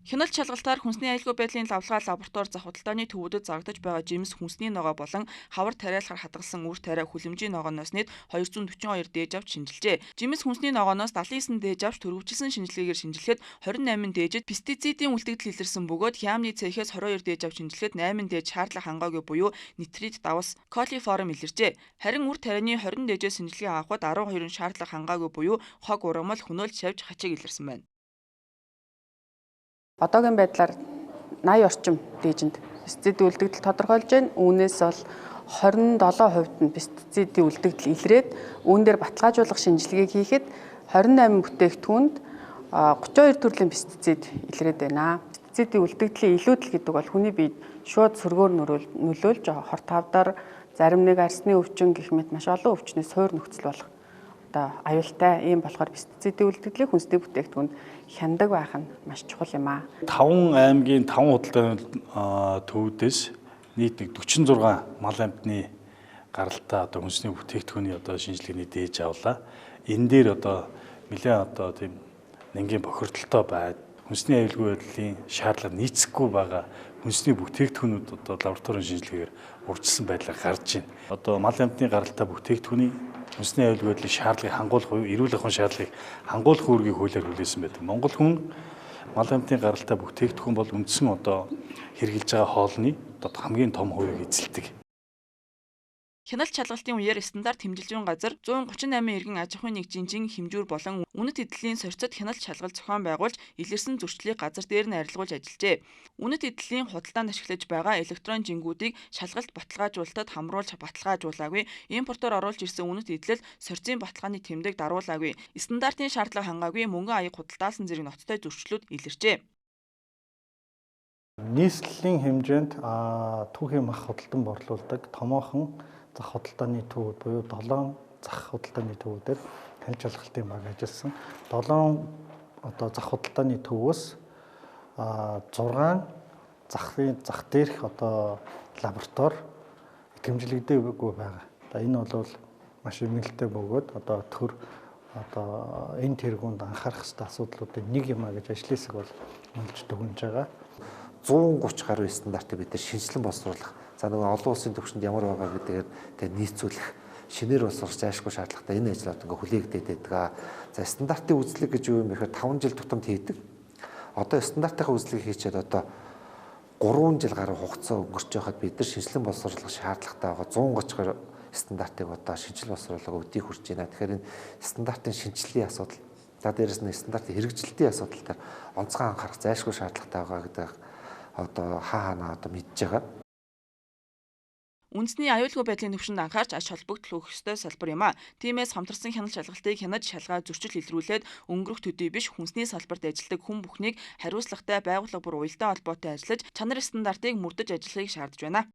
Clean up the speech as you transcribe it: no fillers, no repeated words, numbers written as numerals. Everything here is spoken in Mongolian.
Хяналт шалгалтаар хүнсний аюулгүй байдлын лавлгаа лаборатори зах худалдааны төвүүдэд зарагдаж байгаа жимс хүнсний ногоо болон хавар тариалахаар хадгалсан үр тариа хүлэмжийн ногооноос нийт 242 дээж авч шинжилжээ. Жимс хүнсний ногооноос 79 дээж авч төрөвчлсөн шинжилгээгээр шинжилэхэд 28 дээжид пестицидийн үлдэгдэл илэрсэн бөгөөд хяамны цехээс 22 дээж авч шинжилэхэд 8 дээж шаардлага хангаагүй буюу нитрит давс колиформ илэржээ. Харин үр тарианы 20 дээжээс шинжилгээ авахад 12 нь шаардлага хангаагүй буюу хог ургамал хөнөөлт шавж хачиг илэрсэн байна. Одоогийн байдлаар 80 орчим дээжинд пестицидийн үлдэгдэл тодорхойлж байна. Үүнээс бол 27% нь пестицидийн үлдэгдэл илрээд үүн дээр баталгаажуулах шинжилгээг хийхэд 28 бүтээгдэхүүнд 32 төрлийн пестицид илрээд байна. Пестицидийн үлдэгдлийн илүүдэл гэдэг бол хүний биед шууд сөргөөр нөлөөлж хорт хавдар, зарим нэг арьсны өвчин гэх мэт маш олон өвчний суур нөхцөл болох одоо аюултай. Ийм болохоор пестицидийн үлдэгдлийг хүнсний бүтээгдэхүүнд хяндаг байх нь маш чухал юм аа. 5 аймгийн 5 худалдааны төвдөөс нийт нэг 46 мал амьтны гаралтай одоо хүнсний бүтээгдэхүүний одоо шинжилгээний дээж авлаа. Энэ дээр одоо нэлээд одоо тийм нэнгийн бохирдолтой байд. Хүнсний аюулгүй байдлын шаардлага нийцэхгүй байгаа хүнсний бүтээгдэхүүнүүд одоо лабораторийн шинжилгээгээр урьдчилсан байдлаар гарч байна. Одоо мал амьтны гаралтай бүтээгдэхүүний хүнсний аюулгүй байдлын шаардлагыг хангуулах буюу эрүүл ахуйн шаардлагыг хангуулах үүргийг хуулиар хүлээсэн байдаг. Монгол хүн мал амьтны гаралтай бүтээгдэхүүн бол үндсэн одоо хэрэглэж байгаа хоолны одоо хамгийн том хувийг эзэлдэг. Хяналт шалгалтын үеэр стандарт хэмжилжүүн газар 138 иргэн аж ахуйн нэгжийн жин хэмжүүр болон үнэт эдлийн сорьцод хяналт шалгалт зохион байгуулж илэрсэн зөрчлийг газар дээр нь арилгуулж ажиллажээ. Үнэт эдлийн худалдаанд ашиглаж байгаа электрон жингүүдийг шалгалт баталгаажуулалтад хамруулж баталгаажуулаагүй, импортоор оруулж ирсэн үнэт эдлэл сорьцын баталгааны тэмдэг даруулаагүй, стандартын шаардлага хангаагүй мөнгөн аяг худалдаалсан зэрэг ноцтой зөрчлүүд илэрчээ. Нийслэлийн хэмжээнд түүхийн мах худалдан борлуулдаг томоохон зах худалдааны төвүүд буюу 7 зах худалдааны төвүүдээр хяналт шалгалтын баг ажилласан. 7 одоо зах худалдааны төвөөс 6 захын зах дээрх одоо лаборатори итгэмжлэгдээгүй байгаа. Одоо энэ бол маш эмгэлтэй бөгөөд одоо төр одоо энэ тэргуунд анхаарах ёстой асуудлуудын нэг юм а гэж ажлын хэсэг бол үнэлж дүгнэж байгаа. 130 гаруй стандартыг бид нар шинжилэн боловсруулах. За нөгөө олон улсын түвшинд ямар байгаа гэдгээр тэгээ нийцүүлэх, шинээр боловсруулах зайлшгүй шаардлагатай энэ ажлууд ингээ хүлээгдээд байдаг. За стандартын үзлэг гэж юу юм бэ гэхээр 5 жил тутамд хийдэг. Одоо стандартынхаа үзлэгийг хийчихэд одоо 3 жил гаруй хугацаа өнгөрч байхад бид нар шинжилэн боловсруулах шаардлагатай байгаа 130 гаруй стандартыг одоо шинжил боловсруулах өдийг хүрч байна. Тэгэхээр энэ стандартын шинжиллийн асуудал, за дээрэс нь стандартын хэрэгжилтийн асуудал дээр онцгой анхаарах зайлшгүй шаардлагатай байгаа гэдэг одоо хаа хаанаа одоо мэдж байгаа. Үндэсний аюулгүй байдлын түвшинд анхаарч ач холбогдол өгөх ёстой салбар юм а. Тиймээс хамтарсан хяналт шалгалтыг хянаж шалгаа зөрчил илрүүлээд өнгөрөх төдий биш хүнсний салбарт ажилладаг хүн бүхнийг хариуцлагатай байгууллага бүр уялдаа холбоотой ажиллаж чанар стандартыг мөрдөж ажиллахыг шаардж байна.